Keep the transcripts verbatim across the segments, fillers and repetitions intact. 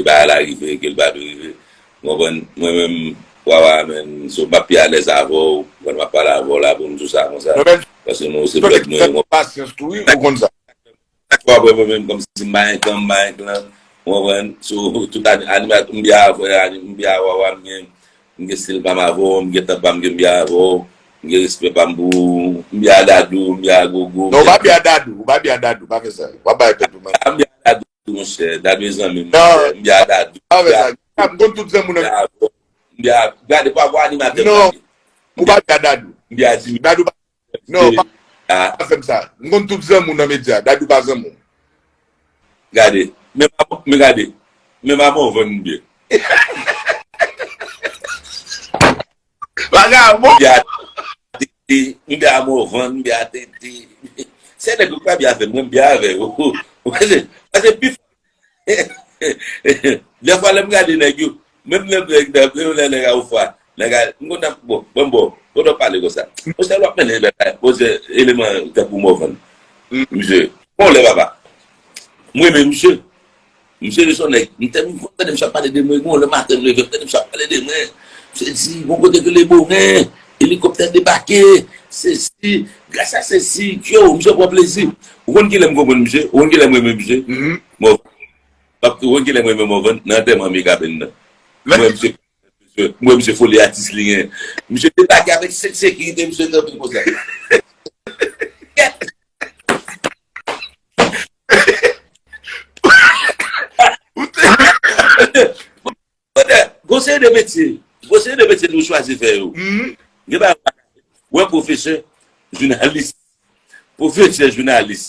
bagay la rive, ke l pa dwe rive. Ou konprann? Mwen menm, Wawa, menm, so, m pa pi alèz avè w, mwen, m ap pale avè w la pou m di w sa konsa. Paske mwen, se brèd mwen, mwen, pasyans tou, wi, ou konn sa. Chak fwa, mwen, mwen menm, kòmsi m pa gen klan, m pa gen klan, ou konprann? So, tout ani-, animatè, m byen avè, ani-, m byen avè Wawa, m gen, m gen stil pa m avè w, m gen tan pa m, m byen avè w, m gen respè pa m pou ou, m byen a Dadou, m byen a Gogo. Non, ou pa byen a Dadou, ou pa byen a Dadou, pa fè sa. W ap bay pèp ou manti. M byen a Dadou, monchè, Dadou e zanmi m, monchè. M byen a Dadou. Pa fè sa. M konn tout zanmi w nan. M byen a, gade, pa wè animatè m. Non, ou pa byen a Dadou. M byen a Jimmy. Dadou pa, non, pa, pa fè m sa. M konn tout zanmi w nan medya. Dadou pa zanmi w. Gade. Men pa, men gade. Men pa Morvan m byen. Vagabon. M byen a Tete, m byen a Morvan, m byen a Tete. Se nèg yo k pa byen avè m, mwen m byen avè yo. Paske, paske pi fò. Dèfwa lè m gade nèg yo, menm lè nèg, menm lè nèg a ofwa, nèg a, m konn ap, bon, bon, bon, pandan w pale konsa. Monchè, w ap mennen bagay, monchè, eleman tankou Morvan. Misye, bon lè papa. M renmen misye. Misye de son nèg. M tèlman konn tande misye ap pale de mwen, gon lè maten m leve, m tande misye ap pale de mwen. Misye di, gon kote ke le Boren, elikoptè debake, sesi, gras a sesi, yo, misye pran plezi. Ou konn kilè m konprann misye? Ou konn kilè m renmen misye? Mò, ou konn kilè m renmen Morvan? Nan antèman Mikaben nan. Mwen, misye, mwen, misye foli atis li gen. Misye debake avèk senk sekirite, misye kanpe konsa. Ou te Brother, gon seri de metye, gon seri de metye nou chwazi fè yo. Gen bagay ou pa ka fè. Ou wè pwofesè, jounalis. Pwofesè, jounalis.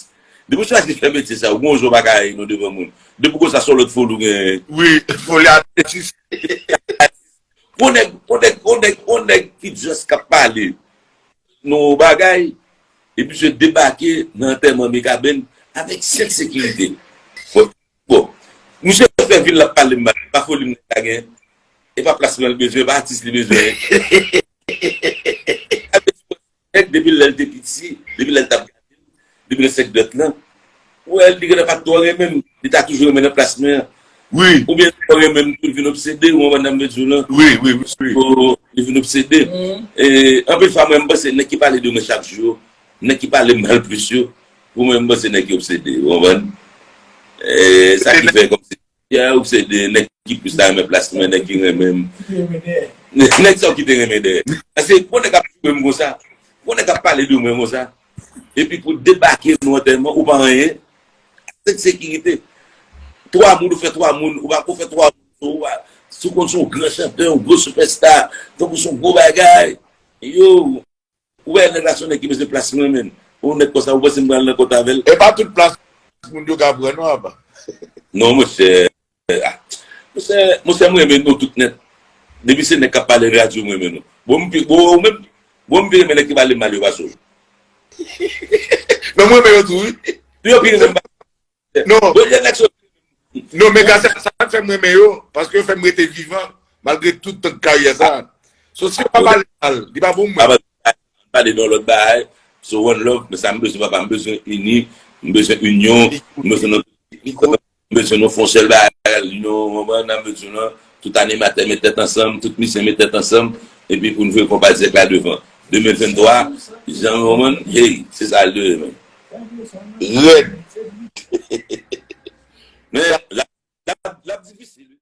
Depi w chwazi fè metye sa, ou gon jou ou pa ka rele non devan moun. Depi w konsa, se yon lòt foli ou genyen. Wi, foli atis. Yon nèg, yon nèg, yon nèg, yon nèg ki just k ap pale nan yon bagay, epi misye debake nan antèman Mikaben avèk senk sekirite. Bon, bon. Misye fè vil la pale m mal, pa foli m nèg la gen, e pa plasman l bezwen, e pa atis li bezwen. Nèg depi lè l te piti, depi lè l t ap gade m, depi nan sèk dwèt lan, ou wè li genlè pa t twò renmen m, li ta toujou renmen nan plas mwen an. Wi. Oubyen li twò renmen m tou, li vin obsede, ou konprann sa m vle di w lan? Wi, wi, wi, wi. So, li vin obsede. E, anpil fwa, mwen, m panse nèg ki pale de mwen chak jou yo, nèg ki pale m mal plis yo, pou mwen, m panse nèg ki obsede, ou konprann? E, sa ki fè kòmsi Pierre obsede, nèg ki plis ta renmen plas mwen, nèg ki renmen m. Nèg sa w ki te renmen dèyè. Paske pou nèg ap joure m konsa, pou nèg ap pale de mwen konsa, epi pou debake nou antèman, ou pa anyen, senk sekirite. Twa moun, ou fè twa moun, ou pa, ou fè twa moun, ou pa, si w konn se yon gran chantè, yon gwo sipèsta, tankou se yon gwo bagay. Yo, Ou wè nèg la se yon nèg ki bezwen plas mwen, menn. Yon nèg konsa, ou panse m pral nan kont avè l? E pa tout plas moun yo ka pran non, apa. Non, monchè. Ah, monchè, monchè, mwen renmen nou tout nèt. Depi se nèg k ap pale radyo, mwen renmen nou. Bon, m pi, bon, ou menm, bon, m pi renmen nèg ki pale mal yo pase w. Non, mwen renmen yo tou, wi. Yo pi renmen m. Non. Bon, lè nèg sot. Non, men gade, sa k fè m renmen yo, paske yo fè m rete vivan, malgre tout tan karyè sa. So, si yo pa pale mal, li pa pou mwen. Pale nan lòt bagay. So, one love, men sa m bezwen, papa, m bezwen ini, m bezwen inyon, m bezwen nou, m bezwen nou fè yon sèl bagay, you know, konprann, m bezwen nou, tout animatè met tèt ansanm, tout mizisyen met tèt ansanm, epi pou n voye konpa Zèk la devan. De mil venntwa, jan w konprann, hey, se sa l dwe, men. Rèd. Men, l ap, l ap, l ap difisil, wi.